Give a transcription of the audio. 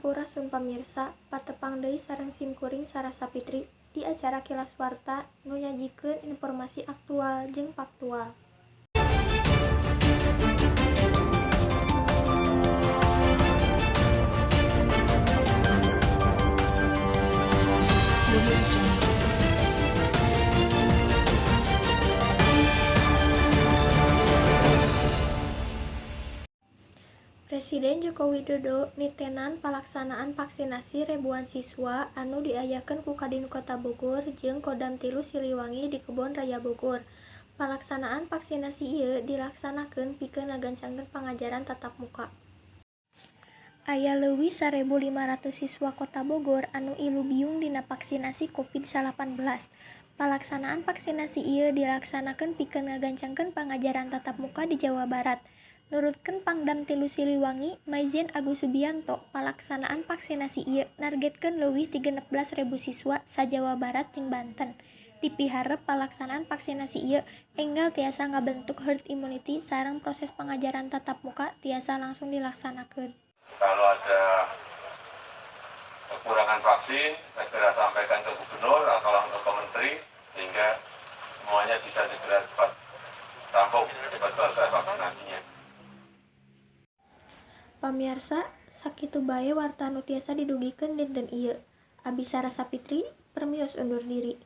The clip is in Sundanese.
Sampurasun pamirsa, patepang deui sareng simkuring Sarah Sapitri di acara Kilas Warta nu nyajikeun informasi aktual jeung faktual. Presiden Joko Widodo nitenan palaksanaan vaksinasi ribuan siswa anu diayakeun ku Kadin Kota Bogor jeung Kodam 3 Siliwangi di Kebon Raya Bogor. Palaksanaan vaksinasi ieu dilaksanakeun pikeun ngagancangkeun pangajaran tatap muka. Aya leuwih 1.500 siswa Kota Bogor anu ilubiung dina vaksinasi Covid-19. Palaksanaan vaksinasi ieu dilaksanakeun pikeun ngagancangkeun pangajaran tatap muka di Jawa Barat. Nurutkeun Pangdam 3 Siliwangi, Mayjen Agus Subianto, palaksanaan vaksinasi ieu nargetkeun leuwih ti 16.000 siswa sa-Jawa Barat jeung Banten. Dipiharep palaksanaan vaksinasi ieu enggal tiasa ngabentuk herd immunity sareng proses pangajaran tatap muka tiasa langsung dilaksanakeun. Kalau ada kekurangan vaksin, segera sampaikan ke gubernur atau langsung ke menteri, sehingga semuanya bisa segera cepat rampung, cepat selesai vaksinasinya. Pamiarsa, sakitu bae warta nu tiasa didugikeun dinten ieu. Abi Sarah Sapitri, permios undur diri.